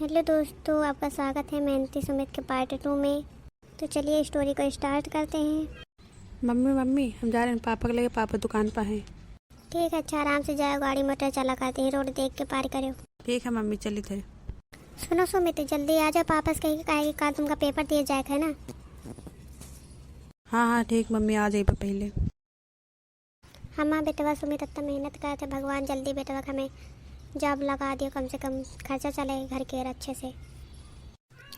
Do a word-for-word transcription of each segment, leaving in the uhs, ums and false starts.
हेलो दोस्तों, आपका स्वागत है मेहनती सुमित के पार्ट टू में। तो चलिए स्टोरी को स्टार्ट करते हैं। मम्मी, मम्मी, हम जा रहे हैं पापा के लगे, पापा दुकान पर हैं। ठीक है, अच्छा आराम से जाओ, गाड़ी मोटर चला करते हैं, रोड देख के पार करो। ठीक है मम्मी, चलित है। सुनो सुमित, जल्दी आ जाओ, पापा से कहिके, काहे कि काल तुमका पेपर दिए जाए के है ना। हाँ हाँ ठीक मम्मी, आ जाइबे पहिले। हमार बेटवा सुमित अत्ता मेहनत करत है, भगवान जल्दी बेटवा के हमें जॉब लगा दियो, कम से कम खर्चा चले घर के अच्छे से।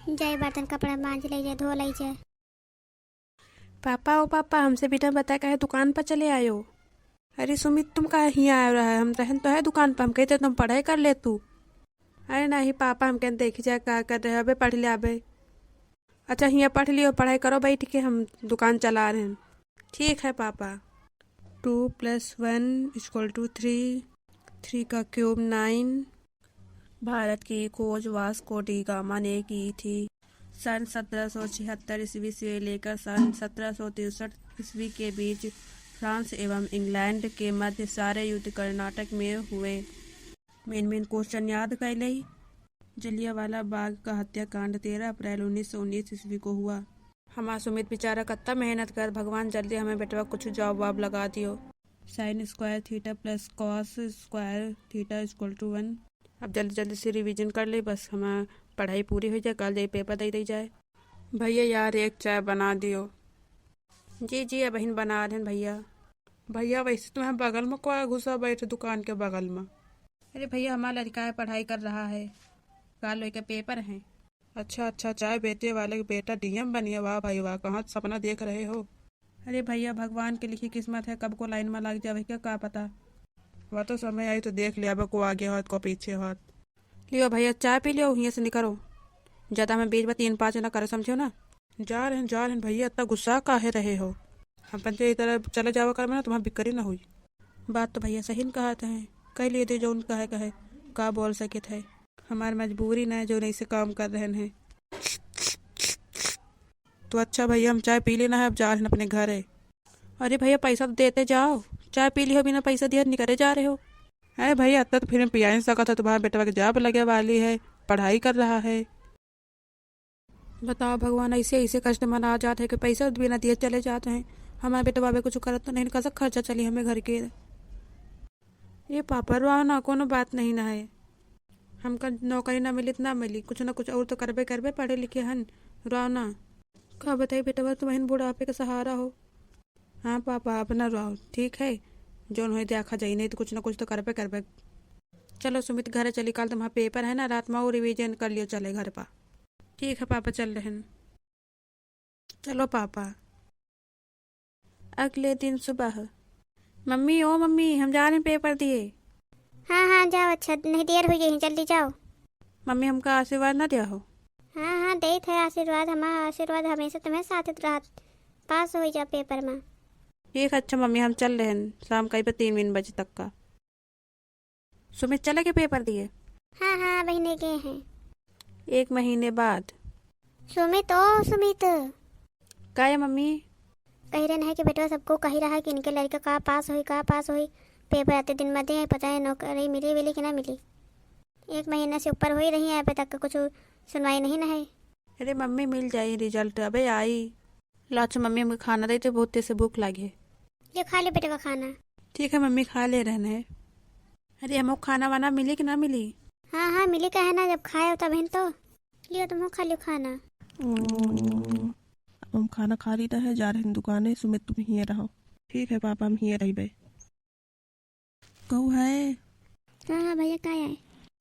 जाए बर्तन कपड़ा मांज ले जाए, धो ले जाए। पापा, ओ पापा, हमसे बिना बताए काहे दुकान पर चले आयो? अरे सुमित, तुम काहे हियाँ आयो रहा है? हम रहन तो है दुकान पर, हम कहते तुम पढ़ाई कर ले तू। अरे नहीं पापा, हम कहते देखी जाए का कर रहे हो, अबे पढ़ ले अबे। अच्छा हियाँ पढ़ लियो, पढ़ाई करो बैठ के, हम दुकान चला रहे हैं। ठीक है पापा। Two plus one equal to three, three का क्यूब नाइन। भारत की खोज वास्को डी गामा ने की थी। सन सत्रह सौ छिहत्तर ईस्वी से लेकर सन सत्रह सौ तिरसठ ईस्वी के बीच फ्रांस एवं इंग्लैंड के मध्य सारे युद्ध कर्नाटक में हुए। मेन मेन क्वेश्चन याद कर लई। जलियांवाला बाग का हत्याकांड तेरह अप्रैल उन्नीस सौ उन्नीस ईस्वी को हुआ। हमार सुमित बेचारा कत्ता मेहनत कर, भगवान जल्दी हमें बेटवा कुछ जॉब वॉब लगा दियो। Sine square theta plus cos square theta equal to one। अब जल्दी जल्दी से रिवीजन कर ले, बस हमार पढ़ाई पूरी हो जाए, कल जाई पेपर दे दी जाए। भैया यार एक चाय बना दियो। जी जी, अबहिन बना रहे हैं भैया। भैया वैसे तुम्हें बगल में कोई घुसा बैठे दुकान के बगल में? अरे भैया हमारा लड़का है, पढ़ाई कर रहा है, काल ओके पेपर हैं। अच्छा अच्छा, चाय बेचे वाले के बेटा डीएम बनिए, वाह भाई वाह, कहाँ सपना देख रहे हो? अरे भैया भगवान के लिखी किस्मत है, कब को लाइन में लग जावे क्या का पता। वह तो समय आई तो देख लिया, अब को आगे होत को पीछे होत। लियो भैया चाय पी लियो, हियाँ से निकरो, ज्यादा हमें बीच में तीन पाँच ना करो, समझो ना। जा रहे हैं, जा रहे हैं भैया, इतना गुस्सा काहे रहे हो? हम पंचे इधर चले जावा कर में ना, तुम्हारा बिक्री ना हुई। बात तो भैया सही न कहत हैं, कह लिए दे जौन कहे कहे, का बोल सकित है। हमार मजबूरी ना है जौन ऐसे काम कर रहे हैं। तो अच्छा भैया हम चाय पी लेना है, अब जा रहे हैं अपने घर है। अरे भैया पैसा तो देते जाओ, चाय पी लियो, बिना पैसा दिए निकले जा रहे हो। अरे भैया इतना तो फिर हम पिया नहीं सकत है, तुम्हारे बेटवा के जॉब लगे वाली है, पढ़ाई कर रहा है। बताओ भगवान, ऐसे ऐसे कस्टमर आ जात है कि पैसा बिना दिए चले जात हैं। हमारे बेटवा अबे कुछ करत तो नहीं, कैसा खर्चा चली हमें घर के? ये पापा रोआव ना, कोनो बात नहीं ना है, हमका नौकरी ना मिली तो ना मिली, कुछ ना कुछ और तो करबे करबे, पढ़े लिखे हन, रोआव ना। का बताई बेटवा, तुम्हें बुढ़ापे का सहारा हो। हाँ पापा, अब ना रोआव, ठीक है, जौन होई देखा जाई, नहीं तो कुछ ना कुछ तो करबे करबे। चलो सुमित, घरे चली, काल तुम्हारा पेपर है ना, रात में और रिवीजन कर लियो, चले घर पा। ठीक है पापा, चल रहे हैं। चलो पापा। अगले दिन सुबह, मम्मी, ओ मम्मी, हम जा रहे हैं पेपर दिए। हाँ हाँ जाओ, अच्छा नहीं देर हो जाई, जल्दी जाओ। मम्मी हमका आशीर्वाद ना दिया हो। हाँ हाँ देत है आशीर्वाद, हमारा आशीर्वाद हमेशा तुम्हें साथ रहत, पास हो जाओ पेपर में। ठीक है, अच्छा मम्मी हम चल रहे हैं, शाम का ही बा तीन तीन बजे तक का। सुमित चले के पेपर दिए? हाँ हाँ बहिने गए हैं। एक महीने बाद। सुमित, ओ सुमित। का है मम्मी? कह रहे हैं कि बेटवा सबको कही रहा है कि इनके लड़का का पास होई, का पास होई, पेपर आते दिन में दे, पता है नौकरी मिली विली कि ना मिली। एक महीना से ऊपर हो ही रही है, अबे तक कुछ सुनवाई नहीं ना है। अरे मम्मी मिल जाई रिजल्ट, अबे आई। लाओ अच्छा मम्मी हमको खाना दे, तो बहुत तेज से भूख लागी है। ये खा ले बेटवा खाना। ठीक है मम्मी, खा ले रहने। अरे हमको खाना वाना मिली कि ना मिली? हाँ हाँ मिली, का है ना, जब खाए तब तो लियो, तुम खा लियो खाना। अब हम खाना खा ली है, जा रहे हैं दुकाने। सुमित तुम हिये रहो। ठीक है पापा, हम हिये रही बे। कहू है? हाँ हाँ भैया, का है?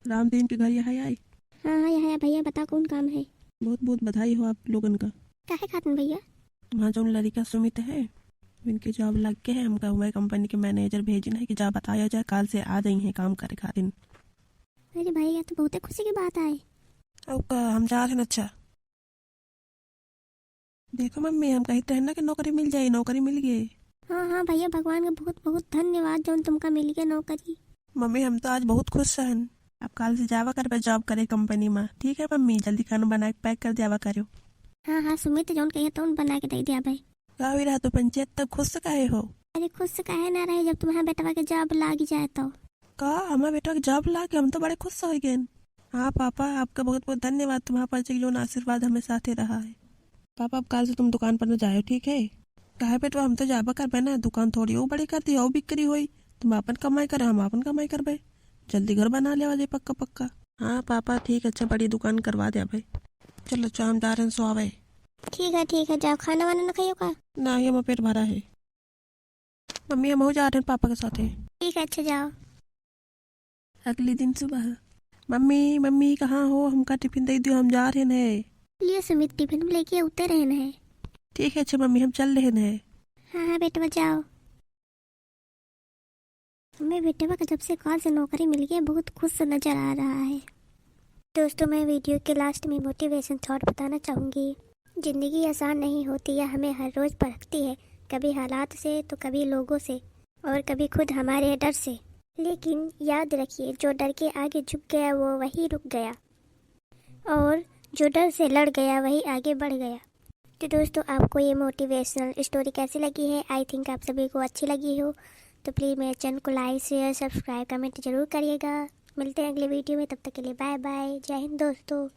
रामदीन के घर यहाँ आई? हाँ हाँ यहाँ भैया, बता कौन काम है? बहुत बहुत बधाई हो आप लोगन का। काहे खातिन भैया? तुम्हारा जौन लड़का सुमित है, इनके जॉब लग के है, हमका हुआ कंपनी के मैनेजर भेजिन है कि जा बताया जाए, काल से आ जाई है काम करे खातिन। अरे भैया, तो बहुते खुशी की बात है। अब का हम जा रहे हैं। अच्छा देखो मम्मी, हम कहित रहे ना कि नौकरी मिल जाई, नौकरी मिल गई। हाँ हाँ भैया, भगवान का बहुत बहुत धन्यवाद जौन तुमका मिल गया नौकरी। मम्मी हम तो आज बहुत खुश हन। अब काल से जावा करबे जॉब करे कंपनी में। ठीक है मम्मी, जल्दी खाना बना के पैक कर जावा करो। हाँ हाँ सुमित, जौन कहिए तौन बना के दे दिया भाई। का हुई रहा तो पंचायत, तब खुश काहे हो? अरे खुश काहे ना रहे जब तुम्हारा बेटवा के जॉब लाग जाए तो। का हमारे बेटवा के जॉब लाग गए? हम तो बड़े खुश हो गए। हाँ पापा, आपका बहुत बहुत धन्यवाद तुम्हारा पास, जौन आशीर्वाद हमें साथे रहा है। पापा, अब काल से तुम दुकान पर न जायो, ठीक है? काहे बेटवा, हम तो जाबा करबे ना, दुकान थोड़ी वो बड़ी कर दी, वो बिक्री होई। तुम आपन कमाई करे, हम आपन कमाई करबे। जल्दी घर बना लेवा जाए पक्का पक्का। हाँ पापा, ठीक, अच्छा बड़ी दुकान करवा दे भाई। चलो अच्छा, हम जा रहे हैं सोवे। ठीक है, ठीक है, जाओ, खाना वाना न खाइयो का? ना, ये हमारा पेट भरा है। मम्मी, हम जा रहे हैं पापा के साथे। ठीक है, अच्छा जाओ। अगले दिन सुबह, मम्मी, मम्मी, कहाँ हो? हमका टिफिन दे दियो, हम जा रहे हैं। लियो सुमित, टिफिन लेके उतर रहे हैं। ठीक है, अच्छा मम्मी, हम चल रहे हैं। हाँ, हाँ बेटवा, जाओ। हमें बेटवा का जब से कॉल से नौकरी मिल गई, बहुत खुश नजर आ रहा है। दोस्तों, मैं वीडियो के लास्ट में मोटिवेशन थॉट बताना चाहूँगी। ज़िंदगी आसान नहीं होती, यह हमें हर रोज़ परखती है, कभी हालात से तो कभी लोगों से और कभी खुद हमारे डर से। लेकिन याद रखिए, जो डर के आगे झुक गया वो वहीं रुक गया, और जो डर से लड़ गया वही आगे बढ़ गया। तो दोस्तों, आपको ये मोटिवेशनल स्टोरी कैसी लगी है? आई थिंक आप सभी को अच्छी लगी हो। तो प्लीज़ मेरे चैनल को लाइक, शेयर, सब्सक्राइब, कमेंट जरूर करिएगा। मिलते हैं अगले वीडियो में, तब तक के लिए बाय बाय, जय हिंद दोस्तों।